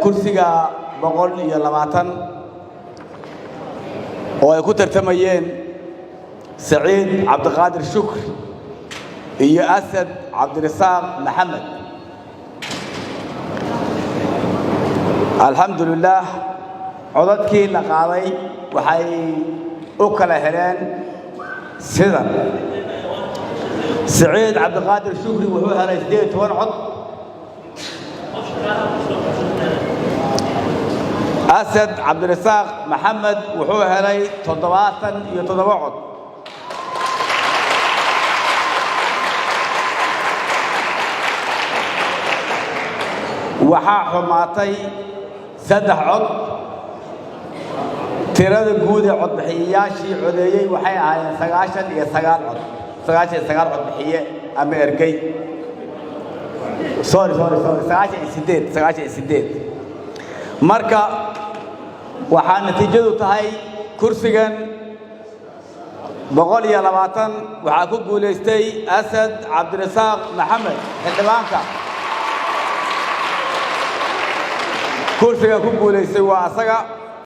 Kursiga 120 oo ay ku tartamayeen Saciid Cabdiqaadir Shukri iyo Asad Cabdirasaaq Maxamed. Alxamdu lilaah, codadkii la qaaday waxay u kala heleen sidan: Saciid Cabdiqaadir Shukri wuxuu helay 18 cod, Asad Cabdirasaaq Maxamed wuxuu helay 77 cod. Waxaa xumaatay 3 cod. Tirada guud ee codbixiyayaashii codeeyey waxay ahaayeen 99 cod, 99 codbixiye ama ergey. Sorry, sorry, sorry, 98, 98. Marka waxaa natiijadu tahay kursigan 120 waxaa ku guulaystay Asad Cabdirasaaq Maxamed. Xildhibaanka kursiga ku guulaystay waa asaga.